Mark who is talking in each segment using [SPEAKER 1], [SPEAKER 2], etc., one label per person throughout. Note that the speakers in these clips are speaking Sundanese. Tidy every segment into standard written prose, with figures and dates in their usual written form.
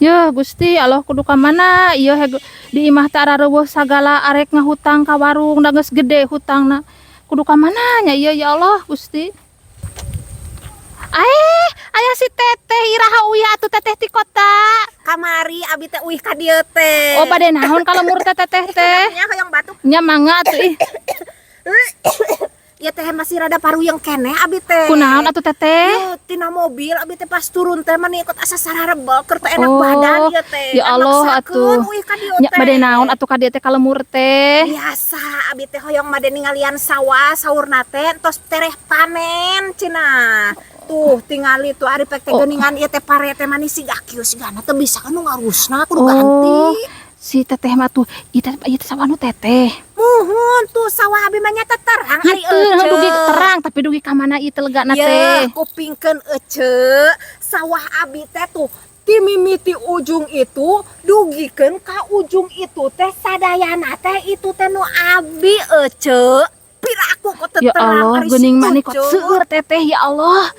[SPEAKER 1] Yeuh Gusti Allah kudu ka mana ieu di imah teh arareuweuh sagala arek ngahutang ka warung da geus gede hutangna. Kudu ka mana nya ieu ya Allah Gusti. Aeh, aya si teteh iraha uyah atuh teteh ti kota.
[SPEAKER 2] Kamari abi teh uih ka dieu teh.
[SPEAKER 1] Oh bade naon ka lembur teh teteh teh?
[SPEAKER 2] Nya hoyong batuk.
[SPEAKER 1] Nya mangga atuh ih.
[SPEAKER 2] Ya teh masih rada paruyeng keneh abi teh.
[SPEAKER 1] Kunaon atuh teteh?
[SPEAKER 2] Yuh, tina mobil abi teh pas turun teh mani ikut asa sararebel keur teu enak badan ieu teh.
[SPEAKER 1] Ya Allah atuh.
[SPEAKER 2] Uih ka dieu
[SPEAKER 1] Nya
[SPEAKER 2] teh.
[SPEAKER 1] bade naon atuh ka dieu teh ka lemur teh?
[SPEAKER 2] Biasa abi teh hoyong made ningalian sawah saurna teh entos tereh panen cenah. Tuh tingali tuh ari pek teh geuningan ieu teh pare teh mani siga kieu sigana teu bisa kan nu ngarusna kudu ganti.
[SPEAKER 1] Si teteh mah tuh ieu teh ieu teh sawah nu teteh.
[SPEAKER 2] Muhun tuh sawah abi mah nyata terang ari
[SPEAKER 1] Henteu
[SPEAKER 2] ece.
[SPEAKER 1] Dugi terang tapi dugi ka mana ieu teh legana
[SPEAKER 2] Yeuh,
[SPEAKER 1] teh.
[SPEAKER 2] kupingkeun ece, sawah abi teh tuh ti mimiti ujung itu dugikeun ka ujung itu teh sadayana teh itu teh nu abi ece. Piraku kok teu
[SPEAKER 1] Ya
[SPEAKER 2] terang
[SPEAKER 1] Allah,
[SPEAKER 2] ari si
[SPEAKER 1] geuning mani kot
[SPEAKER 2] ece.
[SPEAKER 1] seueur teteh ya Allah.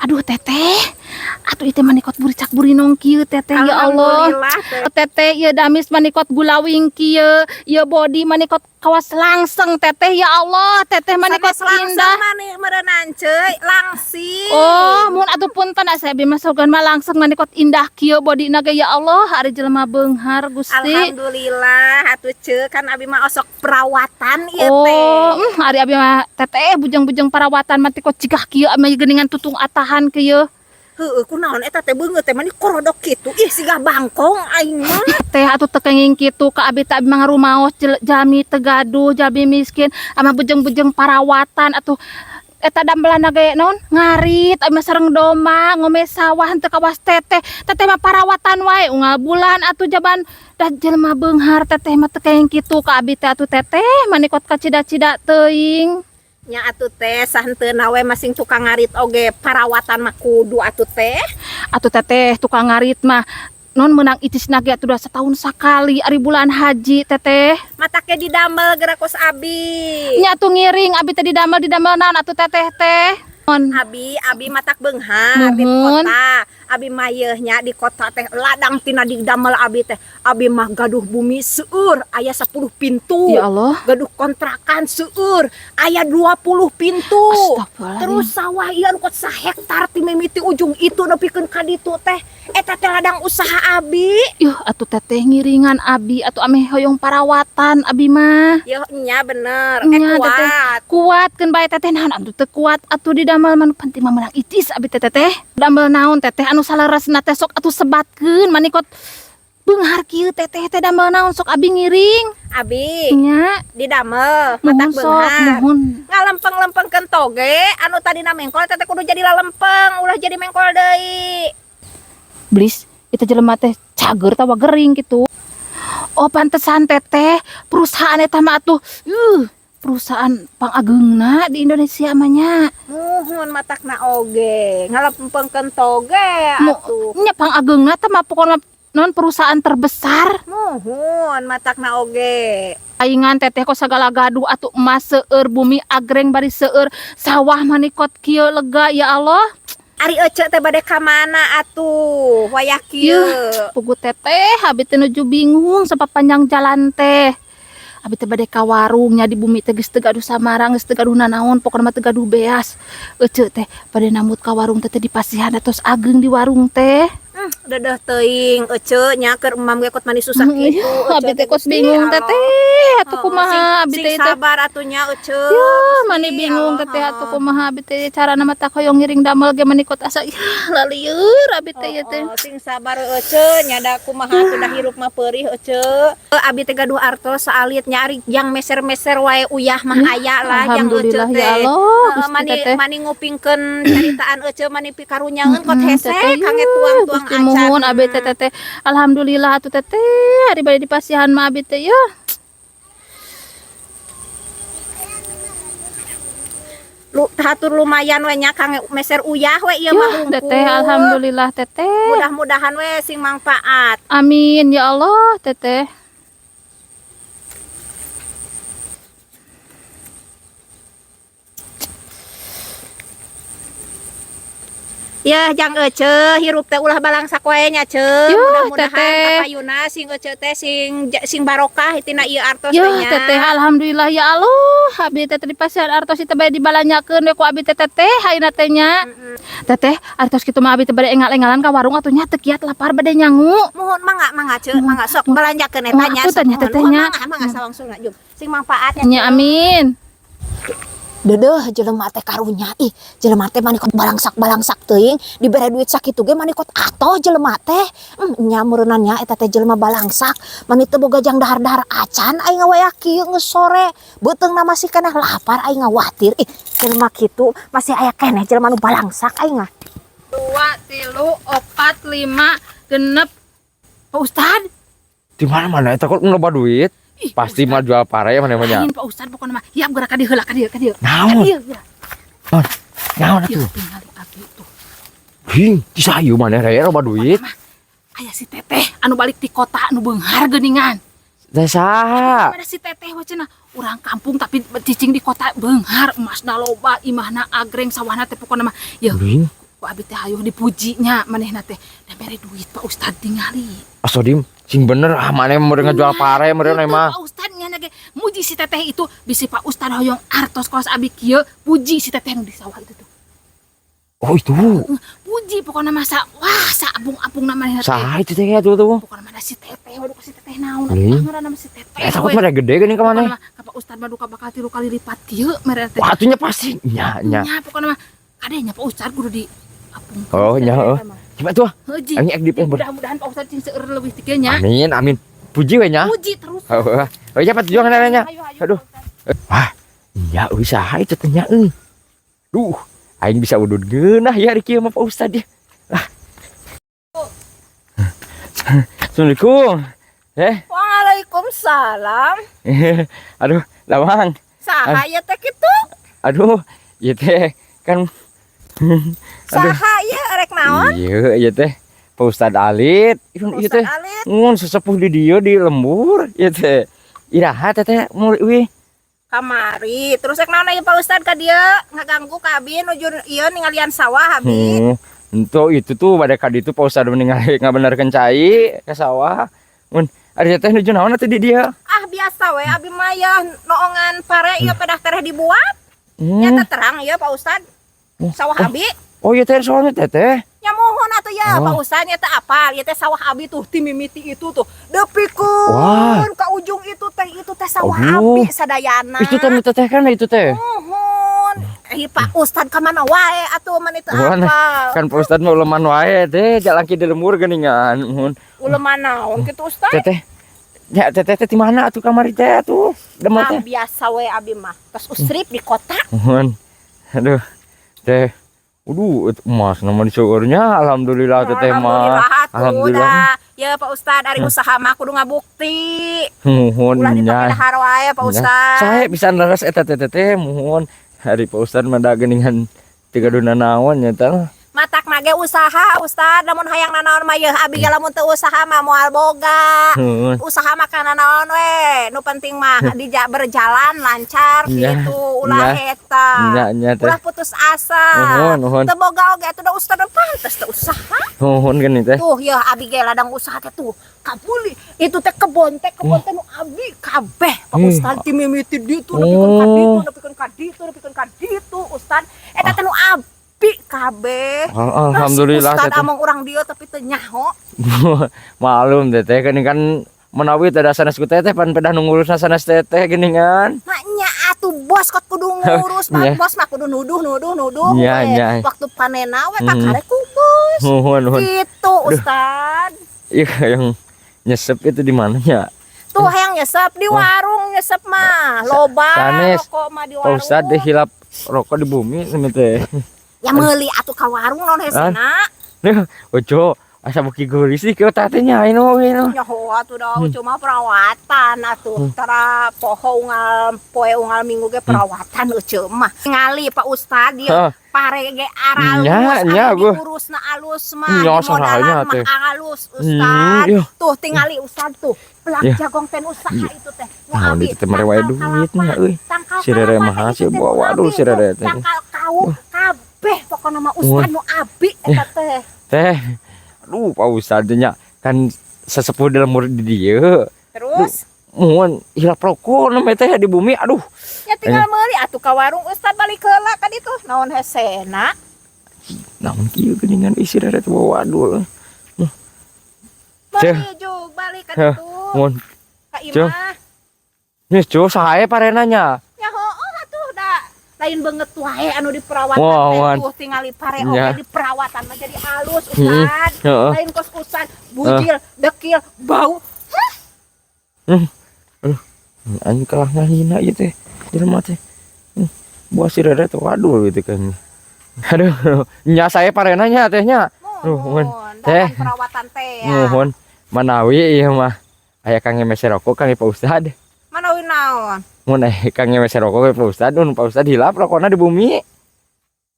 [SPEAKER 1] Aduh teteh. Atuh ieu teh mani kot buricak burinong kieu teteh ya Allah.
[SPEAKER 2] Alhamdulillah teh.
[SPEAKER 1] Teteh ieu damis mani kot gulawing kieu, ieu body mani kot kawas langseng teteh ya Allah, teteh mani kot
[SPEAKER 2] Sanes langseng
[SPEAKER 1] indah.
[SPEAKER 2] mani meureunan ceuy, langsing.
[SPEAKER 1] Oh, mun atuh punten asa abi mah sogan mah langseng mani kot indah kieu bodina ge ya Allah, ari jelema beunghar Gusti.
[SPEAKER 2] Alhamdulillah atuh ceu kan abi mah osok perawatan ieu teh.
[SPEAKER 1] Oh, ari abi mah teteh bujang-bujang perawatan mah teh kot cigah kieu ame geuningan tutung atahan kieu.
[SPEAKER 2] Heueuh kunaon eta teh beungeut teh mani korodok kitu. Ih siga bangkong aing mah.
[SPEAKER 1] Teh atuh teu kenging kitu ka abi teh abi mah ngarumaos jalmi teu gaduh, jalmi miskin, ama bujeng-bujeng parawatan atuh eta dambelanna ge naon ngarit abi mah sareng domba ngome sawah henteu kawas teteh. Teteh mah parawatan wae unggal bulan atuh jaban da jelema beunghar teteh mah teu kenging kitu ka abi teh atuh teteh mani kot kacida-cida teuing.
[SPEAKER 2] Nya atuh teh sahenteuna we masing tukang ngarit oge parawatan mah kudu atuh teh.
[SPEAKER 1] Atuh teteh tukang ngarit mah non menang icisna ge atuh da setahun sakali ari bulan haji teteh.
[SPEAKER 2] Matake didamel geura kos abi.
[SPEAKER 1] Nya atuh ngiring abi teh didamel naon atuh teteh teh. Non.
[SPEAKER 2] Abi abi matak beunghar di
[SPEAKER 1] Nuhun.
[SPEAKER 2] kota. Abi mah yeuh nya di kota teh ladang tina didamel abi teh. Abi mah gaduh bumi seueur aya 10 pintu.
[SPEAKER 1] Ya Allah.
[SPEAKER 2] Gaduh kontrakan seueur aya 20 pintu.
[SPEAKER 1] Astagfirullahaladzim.
[SPEAKER 2] Terus sawah ieu anu kot sahektar ti mimiti ujung itu nepikeun ka ditu teh. Eta teh ladang usaha abi.
[SPEAKER 1] Yuh atuh teteh ngiringan abi atuh ameh hoyong parawatan abi mah.
[SPEAKER 2] Yuh nya bener.
[SPEAKER 1] Nya, teteh.
[SPEAKER 2] Kuat.
[SPEAKER 1] Kuat keun bae teteh naon atuh teu kuat atuh didamel mah nu penting mah meunang icis abi teh teteh. Damel naon teteh anu saleresna teh sok atuh sebatkeun mani kot beunghar kieu teteh teh damel naon sok abi ngiring.
[SPEAKER 2] Abi
[SPEAKER 1] Nya.
[SPEAKER 2] didamel matak
[SPEAKER 1] Muhun sok,
[SPEAKER 2] beunghar.
[SPEAKER 1] muhun.
[SPEAKER 2] Ngalempeng-lempengkeun toge anu tadina mengkol teteh kudu jadi lalempeng ulah jadi mengkol deui.
[SPEAKER 1] Blis, itu jelema teh cager tawa gering gitu. Oh pantesan teteh perusahaan eta mah atuh perusahaan pangageungna di Indonesia mah nya.
[SPEAKER 2] Muhun matakna oge ngalempengkeun toge atuh.
[SPEAKER 1] Nya pangageungna teh mah pokona non perusahaan terbesar.
[SPEAKER 2] Muhun matakna oge.
[SPEAKER 1] Aingan teteh kok sagala gaduh atuh emas seueur bumi agreng bari seueur sawah manikot kieu lega ya Allah.
[SPEAKER 2] Ari ece teh bade ka mana atuh wayah kieu?
[SPEAKER 1] Yuh, pugu teteh abi teh nuju bingung sapapanjang jalan teh. Abi teh bade ka warung nya di bumi teh geus teu gaduh samarang geus teu gaduh nanaon pokona mah teu gaduh beas. Ece teh bade namut ka warung teh teh dipasihan tos ageung di warung teh.
[SPEAKER 2] Dedeh teuing ece nya keur emam ge kot mani susah kitu.
[SPEAKER 1] Abi teh kos bingung teteh atuh kumaha abi
[SPEAKER 2] sing
[SPEAKER 1] teh teh.
[SPEAKER 2] Sabar atuh nya ece.
[SPEAKER 1] Yuh, mani bingung teteh atuh kumaha abi teh carana mah tak hoyong ngiring damel ge mani kot asa lalieur abi teh ieu teh.
[SPEAKER 2] Oh, sing sabar ece nya da kumaha atuh da hirup mah peurih ece. Abi teh gaduh artos saalit nya ari jang meser-meser wae uyah mah aya lah jang ece
[SPEAKER 1] Alhamdulillah
[SPEAKER 2] teh.
[SPEAKER 1] ya Allah Gusti
[SPEAKER 2] Mani
[SPEAKER 1] teteh.
[SPEAKER 2] mani ngupingkeun caritaan ece mani pikarunyaeun kot hese kange tuang-tuang
[SPEAKER 1] Gusti muhun abi teh teteh. Alhamdulillah atuh teteh ari bade dipasihan mah abi teh ya.
[SPEAKER 2] Lu hatur lumayan we nya kang meser uyah we ieu mah hungkul.
[SPEAKER 1] Teteh alhamdulillah teteh.
[SPEAKER 2] Mudah-mudahan we sing mangfaat.
[SPEAKER 1] Amin ya Allah teteh.
[SPEAKER 2] Ya, jang ece, hirup teh ulah balangsak wae nya, Ce.
[SPEAKER 1] Yuh,
[SPEAKER 2] Mudah-mudahan
[SPEAKER 1] Teteh.
[SPEAKER 2] kapayuna sing ece teh sing sing barokah tina ieu artos
[SPEAKER 1] Yuh,
[SPEAKER 2] teh nya.
[SPEAKER 1] Teteh, alhamdulillah ya Allah. Abi teh dipasihan artos teh bade dibalanjakeun we ku abi teh, Teteh, ayeuna teh nya. Teteh, artos kitu mah abi teh bade engal-engalan ka warung atuh nya, teu kiat lapar bade nyangu.
[SPEAKER 2] Muhun, mangga mangga, Ce, mangga sok balanjakeun eta nya.
[SPEAKER 1] Atuh teh nya,
[SPEAKER 2] Sok,
[SPEAKER 1] Teteh,
[SPEAKER 2] muhun.
[SPEAKER 1] nya.
[SPEAKER 2] Mangga mangga sawangsulna jum. Sing manfaatnya.
[SPEAKER 1] Nya, amin.
[SPEAKER 2] Dedeh jelema teh karunya ih, jelema teh mani kot balangsak-balangsak teuing, dibere duit sakitu ge mani kot atoh jelema teh. Nya meureunan nya eta teh jelema balangsak, mani teu boga jang dahar-dahar acan aing ngawaya kieu geus sore. Beuteungna masih keneh lapar, aing ngawatir ih, jelema kitu masih aya keneh jelema nu balangsak aing mah.
[SPEAKER 1] 2, 3, 4, 5, 6. Pak Ustad.
[SPEAKER 3] Di mana-mana eta kok loba duit.
[SPEAKER 1] Ih,
[SPEAKER 3] Pasti mah jual pare mana nya.
[SPEAKER 1] Lain, Pak Ustad, pokoknya mah. Ya, geura ka dieu heula, ka dieu, ka dieu.
[SPEAKER 3] Naon?
[SPEAKER 1] Ka dieu, geura.
[SPEAKER 3] Naon
[SPEAKER 1] Ieu
[SPEAKER 3] atuh?
[SPEAKER 1] Tingali abi tuh.
[SPEAKER 3] Hing, cisayu mana raya loba duit.
[SPEAKER 1] Mah, aya si Teteh anu balik di kota anu beunghar geuningan.
[SPEAKER 3] Teh saha?
[SPEAKER 1] Pada si Teteh we cenah, urang kampung tapi cicing di kota, beunghar, emasna loba, imahna agreng, sawahna teh pokona mah. Yeuh,
[SPEAKER 3] Hing,
[SPEAKER 1] ku abi teh hayoh dipujinya manehna teh. Da mere duit Pak Ustad, tingali.
[SPEAKER 3] Asodim, sing bener ah, mana meureun ngajual pare meureun
[SPEAKER 1] Itu,
[SPEAKER 3] mah.
[SPEAKER 1] Pak Ustad nya ge muji si Teteh itu, bisi Pak Ustad hoyong artos kos abi kieu, puji si Teteh nu di sawah itu tuh.
[SPEAKER 3] Oh, itu.
[SPEAKER 1] Puji pokoknya masa wah saapung-apung manehna teh.
[SPEAKER 3] Saha itu teh atuh tuh?
[SPEAKER 1] Pokoknya mana si Teteh, waduh, si Teteh naon
[SPEAKER 3] Hing.
[SPEAKER 1] atuh ngaranna mah si Teteh.
[SPEAKER 3] Eh, takut
[SPEAKER 1] we.
[SPEAKER 3] mah gede geuning ka
[SPEAKER 1] Pokokna
[SPEAKER 3] mana?
[SPEAKER 1] mah ka Pak Ustad mah duka bakal 3 kali lipat kieu mere teh.
[SPEAKER 3] Wah, atunya pasti. Nya nya.
[SPEAKER 1] Nya, pokoknya mah kadenya Pak Ustad kudu di apung.
[SPEAKER 3] Oh, nya heuh. Coba tuh.
[SPEAKER 1] Heuji.
[SPEAKER 3] Aing ek di
[SPEAKER 1] Mudah-mudahan Pak Ustad cing seueur leuwih ti kieu nya.
[SPEAKER 3] Amin, amin. Puji we nya.
[SPEAKER 1] Puji terus.
[SPEAKER 3] Heeh. Oh, iya, Pak, juang nya.
[SPEAKER 1] Ayo, ayo,
[SPEAKER 3] Aduh.
[SPEAKER 1] Pak Ustad.
[SPEAKER 3] Wah, iya euy, saha itu teh nya euy. Duh, aing bisa udud geunah ya hari kieu mah Pak Ustad ya. Ah. Assalamualaikum. Eh,
[SPEAKER 2] Waalaikumsalam.
[SPEAKER 3] Aduh, lawang.
[SPEAKER 2] Saha ieu teh kitu?
[SPEAKER 3] Aduh, ieu teh kan aduh.
[SPEAKER 2] Saha ieu, rek naon?
[SPEAKER 3] Iya, ieu teh Pak Ustad Alit. Ieu ieu teh
[SPEAKER 2] Ustad Alit.
[SPEAKER 3] Ngun sesepuh di dieu di lembur ieu teh. Iraha teteh mulai uih?
[SPEAKER 2] Kamari. Terus rek naon ieu Pak Ustad ka dieu, ngaganggu ka abi nuju ieu ningalian sawah abi?
[SPEAKER 3] Untuk itu tuh pada kali itu Pak Ustad meninggal ngabenerkeun cai ke sawah. Mun ari teteh nuju naon atuh di dieu?
[SPEAKER 2] Ah, biasa we abi mah ya noongan pare ieu pedah tereh dibuat. Nyata terang ya Pak Ustad. Sawah abi.
[SPEAKER 3] Oh iya teh, soalnya teteh.
[SPEAKER 2] Ya muhun atuh ya
[SPEAKER 3] Oh.
[SPEAKER 2] Pak Ustad, nya teh apal, ieu teh sawah abi tuh ti mimiti itu tuh depikeun ka ujung itu teh sawah
[SPEAKER 3] Aduh.
[SPEAKER 2] abi sadayana.
[SPEAKER 3] Itu teh nu teteh kan itu teh.
[SPEAKER 2] Muhun. Eh, Pak Ustad ka mana wae atuh man itu
[SPEAKER 3] Wah, nah,
[SPEAKER 2] apal.
[SPEAKER 3] kan Pak Ustad mah uleman wae teh jalan di lembur geuningan. Muhun.
[SPEAKER 2] Uleman naon kitu, Ustad?
[SPEAKER 3] Teteh. Ya teteh teh di mana atuh kamari teh atuh? Demel
[SPEAKER 2] Ah,
[SPEAKER 3] teh.
[SPEAKER 2] biasa we abi mah. Tos usrip di kota.
[SPEAKER 3] Muhun. Aduh. Teh. Waduh, itu emas nama diseueurnya, alhamdulillah teteh mah.
[SPEAKER 2] Alhamdulillah atuh
[SPEAKER 3] Alhamdulillah.
[SPEAKER 2] dah. Ya Pak Ustad, ari usaha mah kudu ngabukti.
[SPEAKER 3] Muhun
[SPEAKER 2] Ulah
[SPEAKER 3] nya.
[SPEAKER 2] dipake dahar wae, Pak Ustad.
[SPEAKER 3] Saya bisa leres eta teteh teh muhun. Hari Pak Ustad mah da geuningan tiga duna naon nya teh.
[SPEAKER 2] Matak nage usaha, Ustad, lamun hayang nanaon mah yeuh abi ge lamun teu usaha mah moal boga.
[SPEAKER 3] Muhun.
[SPEAKER 2] Usaha mah kana naon we, nu penting mah dija berjalan lancar
[SPEAKER 3] Nya,
[SPEAKER 2] gitu, ulah
[SPEAKER 3] nya.
[SPEAKER 2] eta.
[SPEAKER 3] Nya nya teh.
[SPEAKER 2] Ulah putus asa.
[SPEAKER 3] Muhun, muhun.
[SPEAKER 2] Teu boga oge atuh da Ustad pantes teu usaha.
[SPEAKER 3] Muhun geuning teh.
[SPEAKER 2] Tuh ya abi ge ladang usaha teh tuh kabuli itu teh kebon teh nu abi kabeh Pak Ustad, ti mimiti ditu nepikeun ka ditu, nepikeun ka ditu, nepikeun ka ditu, Ustad, eta teh nu abi kabeh.
[SPEAKER 3] Alhamdulillah
[SPEAKER 2] Ustad
[SPEAKER 3] teteh.
[SPEAKER 2] among urang dieu tapi teu nyaho.
[SPEAKER 3] Malum teteh geuning kan menawi teh sanes ku teteh pan pedah nu ngurusna sanes teteh geuningan.
[SPEAKER 2] Maknya atuh bos kot kudu ngurus mah,
[SPEAKER 3] Nya.
[SPEAKER 2] bos mah kudu nuduh nuduh nuduh
[SPEAKER 3] Nya,
[SPEAKER 2] we.
[SPEAKER 3] Nya.
[SPEAKER 2] Waktu panena we kakare ku bos.
[SPEAKER 3] Muhun, muhun.
[SPEAKER 2] Gitu, Ustad.
[SPEAKER 3] Iya, yang nyesep itu di mana ya?
[SPEAKER 2] Tuh hayang nyesep di warung, nyesep mah loba
[SPEAKER 3] Sanes.
[SPEAKER 2] rokok mah di
[SPEAKER 3] Pak
[SPEAKER 2] warung.
[SPEAKER 3] Ustad deh hilap rokok di bumi sama teh.
[SPEAKER 2] Ya meuli atuh ka warung, naon hesena.
[SPEAKER 3] Nih, ojo asa beuki geulis sih kieu tatenya anu anu.
[SPEAKER 2] Nyaho atuh dah cuma perawatan atuh. Tara poho unggal poe unggal minggu ge perawatan ece mah. Ngali Pak Ustad ieu
[SPEAKER 3] Hah.
[SPEAKER 2] pare ge aralus,
[SPEAKER 3] Nya, nya,
[SPEAKER 2] anu
[SPEAKER 3] gua.
[SPEAKER 2] diurusna alus mah,
[SPEAKER 3] Nya,
[SPEAKER 2] dimodalan
[SPEAKER 3] saranya
[SPEAKER 2] mah
[SPEAKER 3] teh.
[SPEAKER 2] alus, Ustad.
[SPEAKER 3] Iya.
[SPEAKER 2] Tuh tingali Ustad tuh. Pelak
[SPEAKER 3] Iya.
[SPEAKER 2] jagong teh usaha itu teh. Nu
[SPEAKER 3] Naon
[SPEAKER 2] abi,
[SPEAKER 3] itu teh mere wae
[SPEAKER 2] tangkal
[SPEAKER 3] duit
[SPEAKER 2] kalapa,
[SPEAKER 3] nya euy.
[SPEAKER 2] tangkal
[SPEAKER 3] Si Rere
[SPEAKER 2] kalapa
[SPEAKER 3] mah
[SPEAKER 2] teh
[SPEAKER 3] si
[SPEAKER 2] itu teh
[SPEAKER 3] bawa
[SPEAKER 2] nu
[SPEAKER 3] waduh
[SPEAKER 2] abi
[SPEAKER 3] si Rere
[SPEAKER 2] tuh.
[SPEAKER 3] teh.
[SPEAKER 2] Tangkal kau kabeh pokokna. Pokona mah ustad nu abi eta teh.
[SPEAKER 3] Teh. Aduh, Pak Ustad nya kan sesepuh di lembur di dieu.
[SPEAKER 2] Terus?
[SPEAKER 3] Muhun hilap rokok namanya teh di bumi. Aduh.
[SPEAKER 2] Ya tinggal meuli atuh ka warung, Ustad, balik heula ka ditu. Naon hesena?
[SPEAKER 3] Naon kieu geuningan isi reret, waduh. Ceu.
[SPEAKER 2] Balik jug, balik ka
[SPEAKER 3] Heh,
[SPEAKER 2] ditu.
[SPEAKER 3] Muhun.
[SPEAKER 2] Ka
[SPEAKER 3] Ceu.
[SPEAKER 2] imah.
[SPEAKER 3] Nih, cu, sae parenanya.
[SPEAKER 2] Ya heueuh atuh, da lain beungeut wae anu di perawatan
[SPEAKER 3] Wah,
[SPEAKER 2] teh
[SPEAKER 3] wan.
[SPEAKER 2] tuh tingali pare oge di perawatan mah jadi halus, Ustad. Lain kos Ustad, bujil, dekil, bau.
[SPEAKER 3] Aduh, anjing kalah ngahina ieu teh. Jelema teh. Buah si reret, waduh gitu kan. Aduh, nya saya parenanya teh nya. Nuhun.
[SPEAKER 2] Muhun,
[SPEAKER 3] Teh.
[SPEAKER 2] da perawatan teh ya.
[SPEAKER 3] Nuhun. Manawi ieu mah aya kang meser rokok kang Pak Ustad.
[SPEAKER 2] Manawi naon?
[SPEAKER 3] Mun aya kang meser rokok ke Pak Ustad, mun Pak Ustad hilap rokokna di bumi.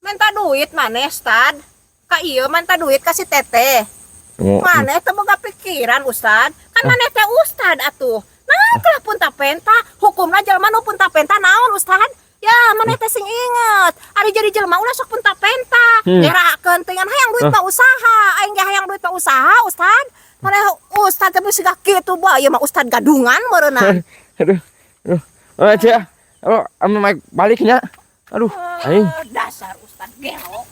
[SPEAKER 2] Minta duit maneh, Ustad? Ka ieu minta duit ka si teteh. Maneh teh boga pikiran, Ustad? Kan maneh teh Ustad atuh. Nah, kalah punta penta, hukumna jelema nu punta penta naon, Ustad? Ya, maneh teh sing inget. Ari jadi jelema ulah sok punta penta. Gerakeun teh hayang duit mah usaha. Aing ge hayang duit mah usaha, Ustad. Maneh Ustad teh siga kitu bae, ieu mah Ustad gadungan meureunna.
[SPEAKER 3] Aduh. Aduh. Oh, aja. Oh, ame balik nya. Aduh, aing.
[SPEAKER 2] Eh, dasar Ustad gelo.